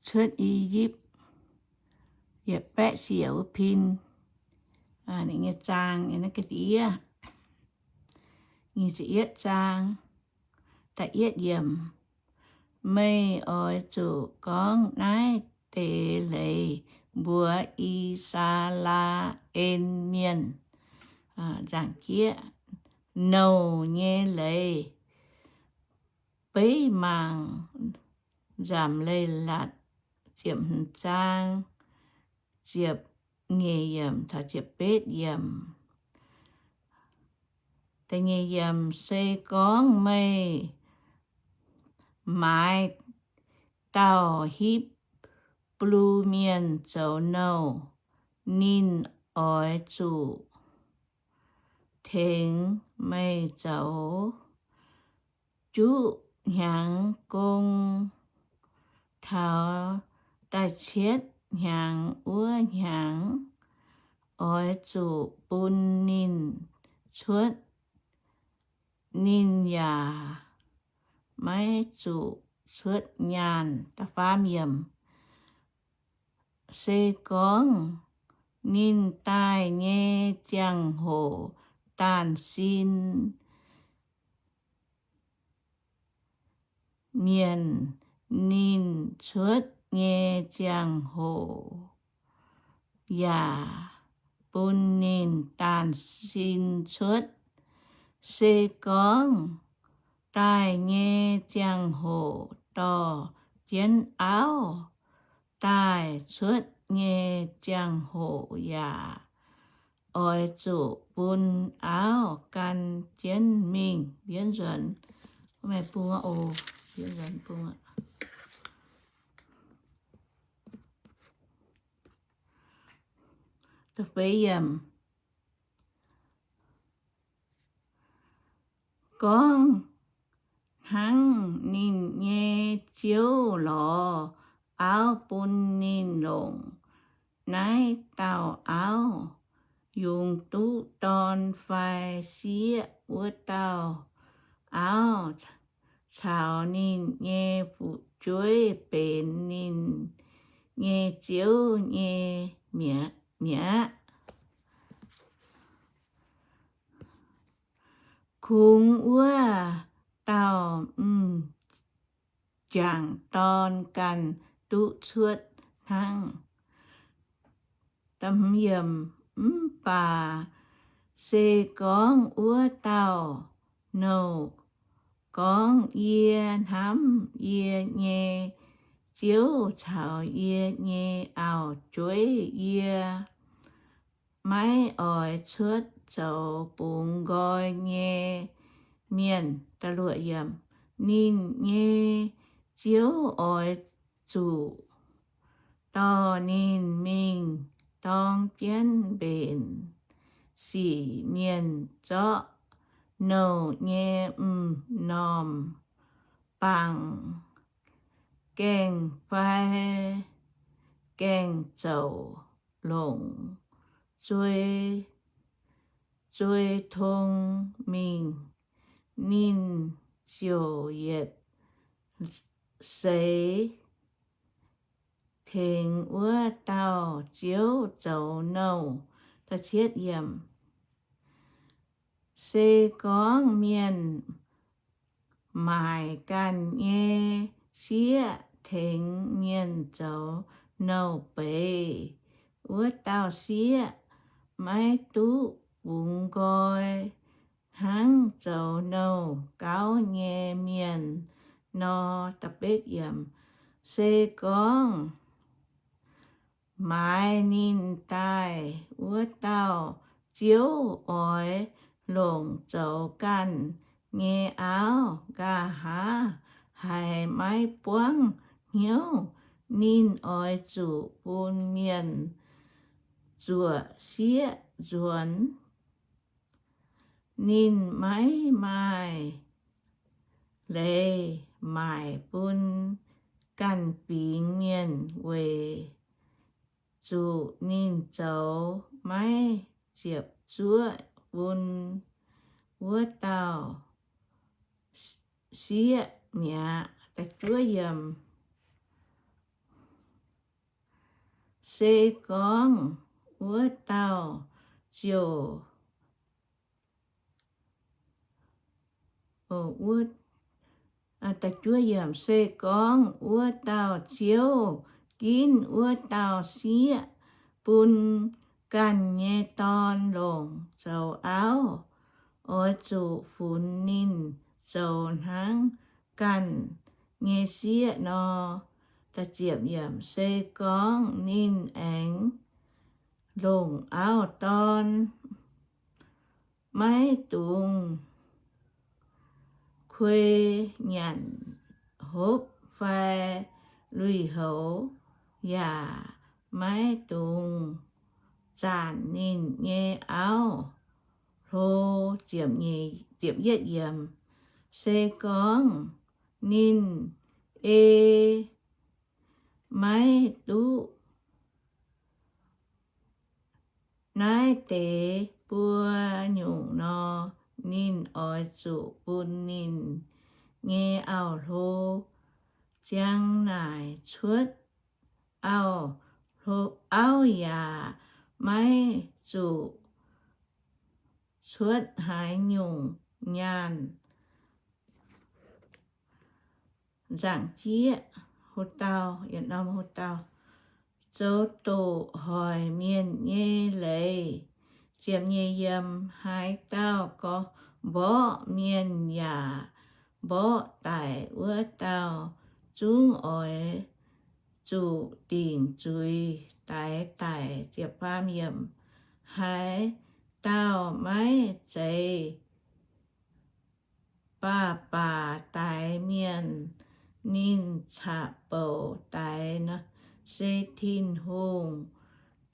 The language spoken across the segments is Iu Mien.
cuotv I^yipv, yietc baeqv siec wuov pin, ninh nyei zaang, naaiv ga'ndiev, nyic ziepc yietv zaang, da'yietv yiemc. Meih oix zuqc gorngv naaiv deix leiz mbuox I^saa^laa^en Mienh. Nzaangc jieqv, nouh nyei leiz. Beiv mangc Nzamc Leiz-Latc ziepc hmz zaang, ziepc nyeic yiemc taux ziepc betv yiemc. Da'nyeic yiemc, se gorngv meih maaiz dauh Hipv^lu Mienh zoux nouh, ninh oix zuqc tengx meih zoux juqv hnyangx gong. Taux da'cietv hnyangx wuov hnyangx, oix zuqc bun ninh cuotv. Ninh yaac maiv zuqc cuotv nyaanh. Da'faam yiemc, se gorngv ninh daaih nyei ziangh hoc daanh sin mienh, ninh cuotv nyei ziangh hoc yaac bun ninh daanh sin cuotv. Se gorngv daaih nyei ziangh hoc dorh jienv auv, daaih cuotv nyei ziangh hoc yaac oix zuqc bun auv gan jienv mingh. Mbienv nzuonx, meih bung oc. Mbienv nzuonx bung. Da'feix yiemc, gorngv hnangv ninh nyei ziouv lorz auv bun ninh longc, naaiv dauh auv yungz duqv dorn fai sieqv, wuov dauh auv caux ninh nyei fu'jueiv benx ninh nyei ziouv nyei mi'aqv. Kungx wuov dauh m'jangc dorn ganh duqv cuotv hnangv. Mv baac se gorngv wuov dauh nouh gorngv, Yie hnamv yie nyei ziouv caux yie nyei auv-jueiv, yie maiv oix cuotv zoux bungx nqoi nyei mienh. Ninh nyei ziouv oix zuqc dorh ninh mingh dorng jienv mbenc sic mienh zorqv nouh nyei m'normh bangc gaengh fai gaengh zouc longc zuei tong mingh. Ninh ziouc yietc seix tengx wuov dauh ziouv zoux nouh. Se gorngv mienh maaic ganh nyei sieqv tengx mienh zoux nouh beiz, wuov dauh sieqv maiv duqv bungx nqoi hnangv zoux nouh gauv nyei mienh nor. Se gorngv maaiz ninh daaih wuov dauh ziouv oix longc zoux ganh nyei auv, nqa'haav haiz maiv buangv hnyouv. Ninh oix zuqc bun mienh zuoqc sieqv nzuonx. Ninh maiv maaih leiz maaic bun ganh fingx mienh weic zuqc ninh zoux maiv ziepc zuoqv bun wuov dauh sieqv mi'aqv. Se gorngv wuov dauh ziouc, se gorngv wuov dauh ziouv ginv wuov dauh sieqv bun ganh nyei dorn longc zoux auv, oix zuqc funx ninh zoux hnangv ganh nyei sieqv nor. Se gorngv ninh aengx longc auv-dorn, maiv dungx kuei nyanc hopv fai lui-houx, yaac maiv dungx zanc ninh nyei auv-hlo. Se gorngv ninh ei maiv duqv naaiv deix buo nyungc nor, ninh oix zuqc bun ninh nyei auv-hlo ziang naaic cuotv auv, auv yaac maiv zuqc cuotv haaix nyungc nyaanh nzaangc jieqv. Zoux doqc hoic mienh nyei leiz. Haaix dauh gorngv mborqv mienh yaac mborqv daic wuov dauh, zungv oix zuqc dingc zuiz daix daic. Haaix dauh maiv zeiz baav-baac daix mienh, ninh caqv-bouc daix nor, se Tin-Hungh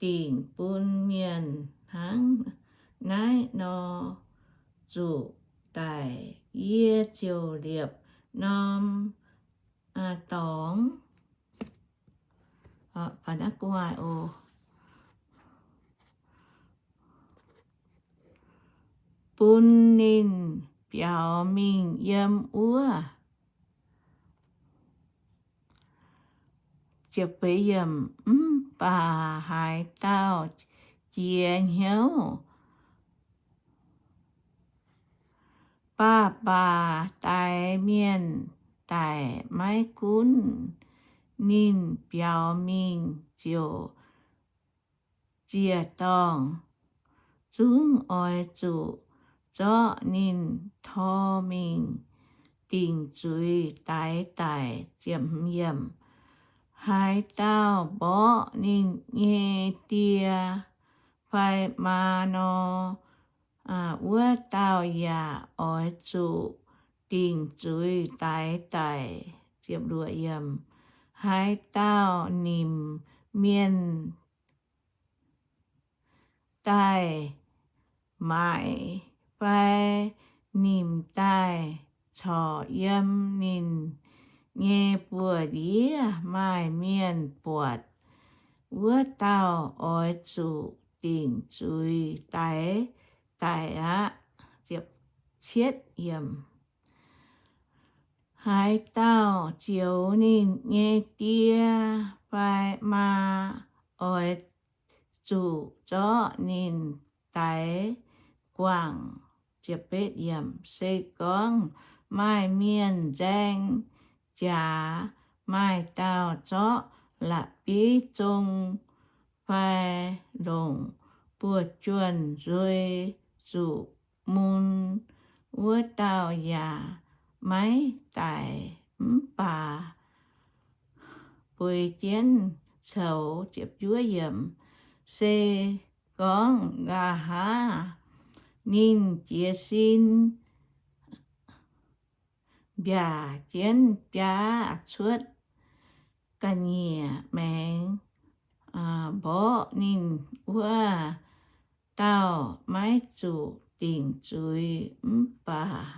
dingc bun mienh hnangv naaiv nor zuqc daic. Yie ziouc liepc norm dorngx bun ninh biaux mingh yiem wuov. Mv baac haaix dauh jiex hnyouv baav-baac daix mienh daic, maiv gunv ninh biaux mingh ziouc ziec-dorngh, zungv oix zuqc zorqv ninh tor mingh dingc zuiz daix daic. Haaix dauh mborqv ninh nyei die fai maa nor, wuov dauh yaac oix zuqc dingc zuiz daix daic. Haaix dauh nimc mienh daaih maaiz fai nimc daaih corc yiem ninh nyei buoz-ndiev maaih mienh buatc, wuov dauh oix zuqc dingc zuiz daix daic aqv. Haaix dauh zioux ninh nyei die fai maa oix zuqc zorqv ninh daix guangc. Se gorngv maaih mienh nzaeng jaax, maaih dauh zorqv la'bieiv zong fai longc buoz-juonh nzuei zuqc mun, wuov dauh yaac maiv daic. Mv baac bueix jienv coux. Se gorngv nqa'haav ninh jiez sin mbiaac jienv biaav cuotv ga'nyiec maengx, mborqv ninh wuov dauh maiv zuqc dingc zuiz. Mv baac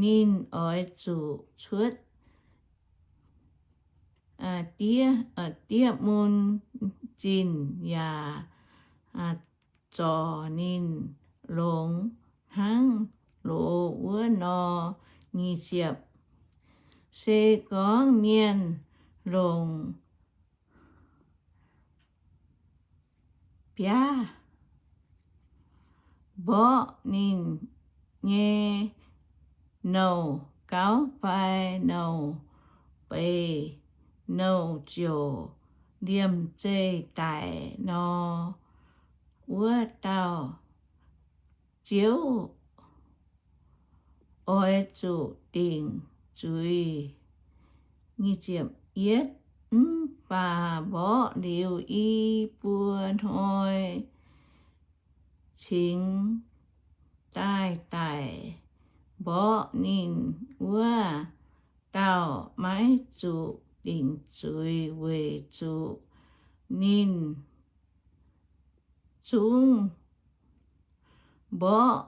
ninh oix zuqc cuotv diev mun zinh yaac zorc ninh longx hnangv loz wuov nor. Nyic ziepc. Se gorngv mienh longc biaav mborqv ninh nyei nouh gauv fai nouh beiz, nouh ziouc liemh zeih daic nor, wuov dauh ziouv oix zuqc dingc zuiz. Yietv, mv baac mborqv liuz i buo hnoi cingx daaih daic, mborqv ninh wuov dauh maiv zuqc dingc zuiz weic zuqc ninh zungv mborqv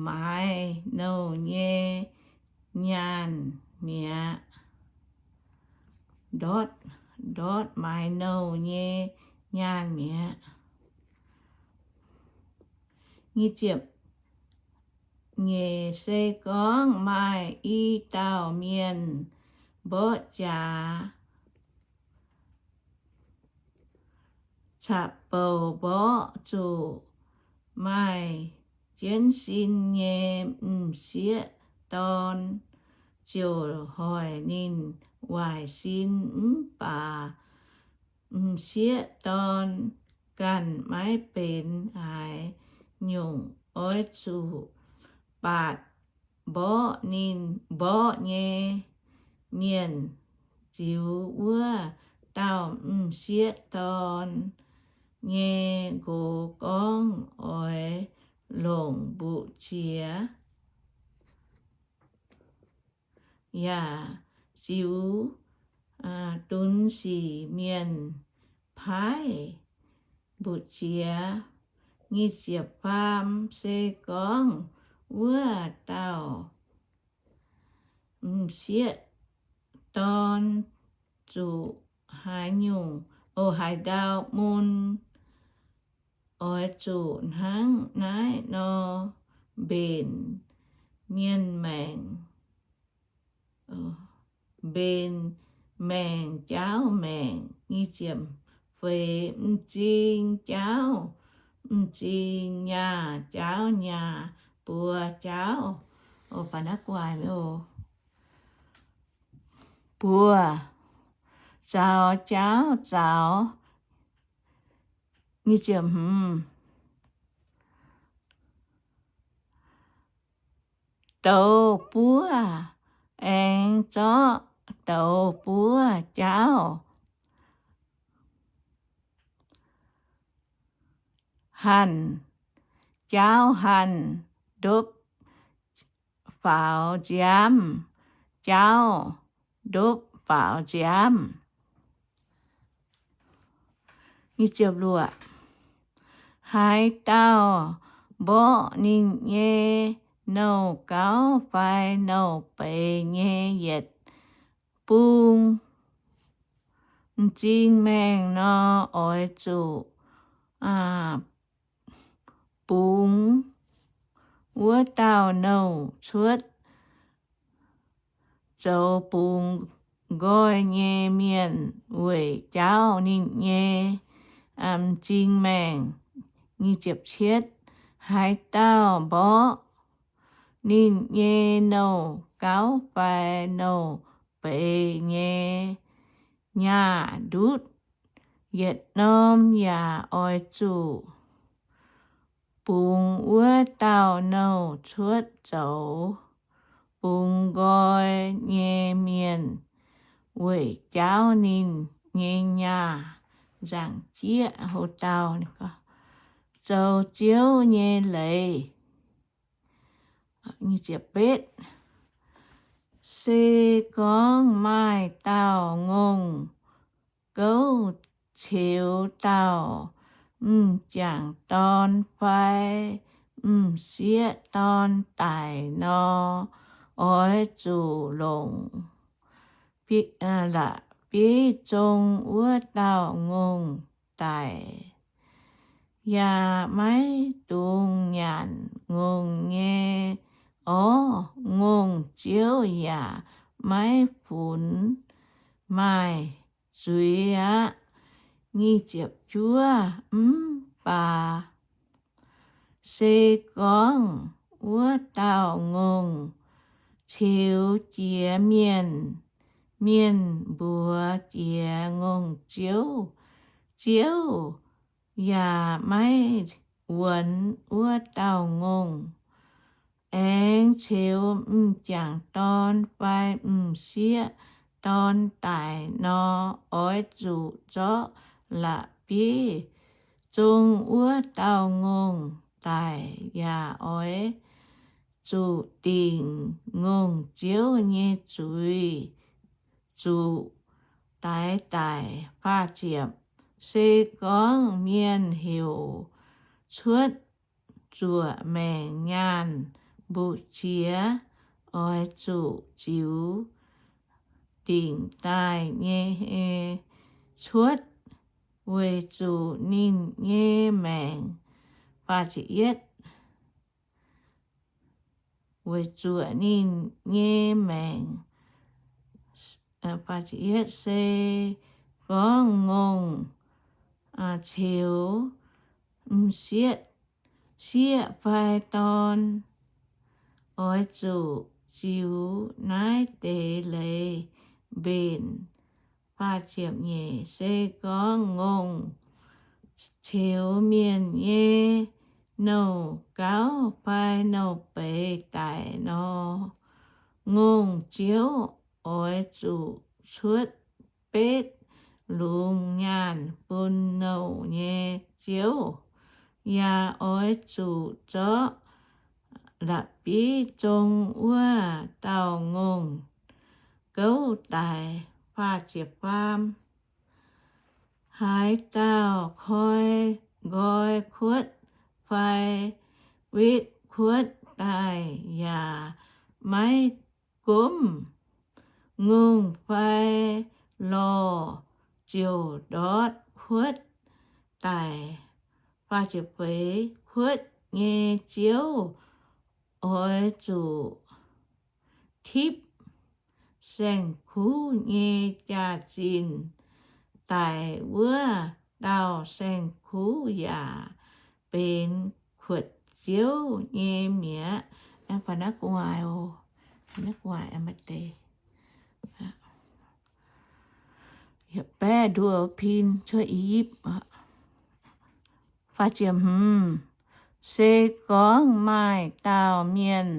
maaiz nouh nyei nyaanh mi'aqv. Ndortv, ndortv maaiz nouh nyei nyaanh mi'aqv. Nyic ziepc nyeic, se gorngv maaih i dauh mienh mborqv jaax, caqv-bouc mborqv zuqc maaih jienv sin nyei m'sieqv dorn, ziouc hoic ninh waaic sin, mv baac m'sieqv dorn ganh maiv benx haaix nyungc, oix zuqc baatc mborqv ninh, mborqv nyei mienh ziux wuov dauh m'sieqv dorn nyei nqox gorngv oix longc mbu'ziex, yaac ziux dunx sic mienh paaiv mbu'ziex. Nyic ziepc faam, se gorngv wuov dauh m'sieqv dorn zuqc haaix nyungc, o, haaix ndau mun, oix zuqc hnangv naaiv nor mbenc mienh maengc, mbenc maengc jaauv maengc. Nyic ziepc feix, m'zing jaauv m'zing, nyaah jaauv nyaah, buoz jaauv, o, buoz zaux jaauv zaux. Douz buov aengx zorqv douz buov jaauv, hanh jaauv hanh, ndopv faaux nziaamv jaauv, ndopv faaux nziaamv. Haaix dauh mborqv ninh nyei nouh gauv fai nouh beiz nyei yietc bung m'zing maengh nor, oix zuqc bungx wuov dauh nouh cuotv zoux bungx nqoi nyei mienh weic jaauv ninh nyei m'zing maengh. Haaix dauh mborqv ninh nyei nouh gauv fai nouh beiz nyei nyaah ndutv yietc norm yaac oix zuqc bungx wuov dauh nouh cuotv zoux bungx nqoi nyei mienh weic jaauv ninh nyei nyaah nzaangc jieqv. Houc dauh zoux Ziouv nyei leiz. Se gorngv maaih dauh ngongh gouv ceux dauh m'jangc dorn fai m'sieqv dorn daic nor, oix zuqc longc bieiv zong wuov dauh ngongh daic, yaac maiv dungx nyanc ngongh nyei orv. Ngongh ziouv yaac maiv funx maaih zuiz aqv. Nyic ziepc juov, mv baac se gorngv wuov dauh ngongh ceux jiex mienh, mienh mbuox jiex ngongh ziouv, ziouv yaac maiv wuonx wuov dauh ngongh. Aengx ceux m'jangc dorn fai m'sieqv dorn daic nor, oix zuqc zorqv la'bieiv zong wuov dauh ngongh daic, yaac oix zuqc dingc ngongh ziouv nyei zuiz zuqc daix daic. Faah ziepc, se gorngv mienh heuc cuotv zuoqc maengc nyaanh mbu'ziex, oix zuqc ziux dingc daaih nyei cuotv, weic zuqc ninh nyei maengc, weic zuqc ninh nyei maengc se gorngv ngongh ceux m'sieqv, sieqv fai dorn, oix zuqc ziux naaiv deix leiz mbenc. Faah ziepc nyeic, se gorngv ngongh ceux mienh nyei nouh gauv fai nouh beiz daic nor, ngongh ziouv oix zuqc cuotv betv lungz nyaanh bun nouh nyei ziouv, yaac oix zuqc zorqv la'bieiv zong wuov dauh ngongh gouv daic. Faah ziepc faam, haaix dauh koi nqoi kuotv fai wetv kuotv daaih yaac maiv gomv ngongh fai lorh, ziouc ndortv kuotv daic. Faah ziepc feix, kuotv nyei ziouv oix zuqc tipv saeng-kuv nyei jaax-zinh daic wuov dauh saeng-kuv yaac benx kuotv ziouv nyei mi'aqv. Baeqv nduov pin cuotv i yipv. Se gorngv maaih dauh mienh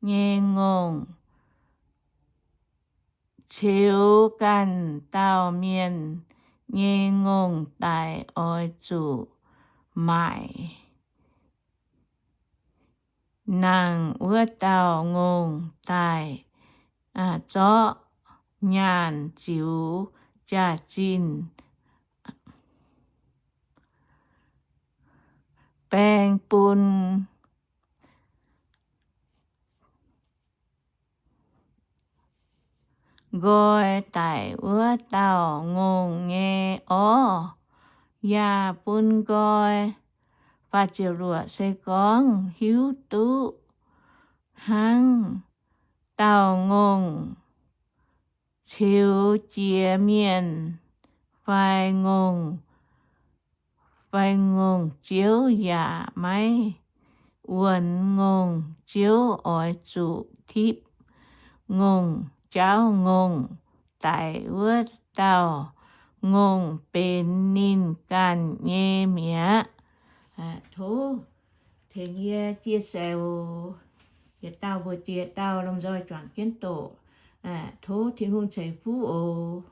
nyei ngongh ceux ganh dauh mienh nyei ngongh daic, oix zuqc maaic nangh wuov dauh ngongh daaih zorqv nyaanh ziux jaax-zinh baeng bun nqoi daic wuov dauh ngongh nyei orv, yaac bun nqoi. Se gorngv hiuv duqv hnangv dauh ngongh ceux jiex mienh fai ngongh, fai ngongh ziouv yaac maiv wuonx, ngongh ziouv oix zuqc tipv ngongh jaauv ngongh daic wuov dauh ngongh benx ninh ganh nyei mi'aqv. Tov tengx yie chia sẻ oc. Yietc dauh mbuox jiex dauh lomh nzoih juangc jienv doqc. Tov Tin-Hungh ceix fuqv oc.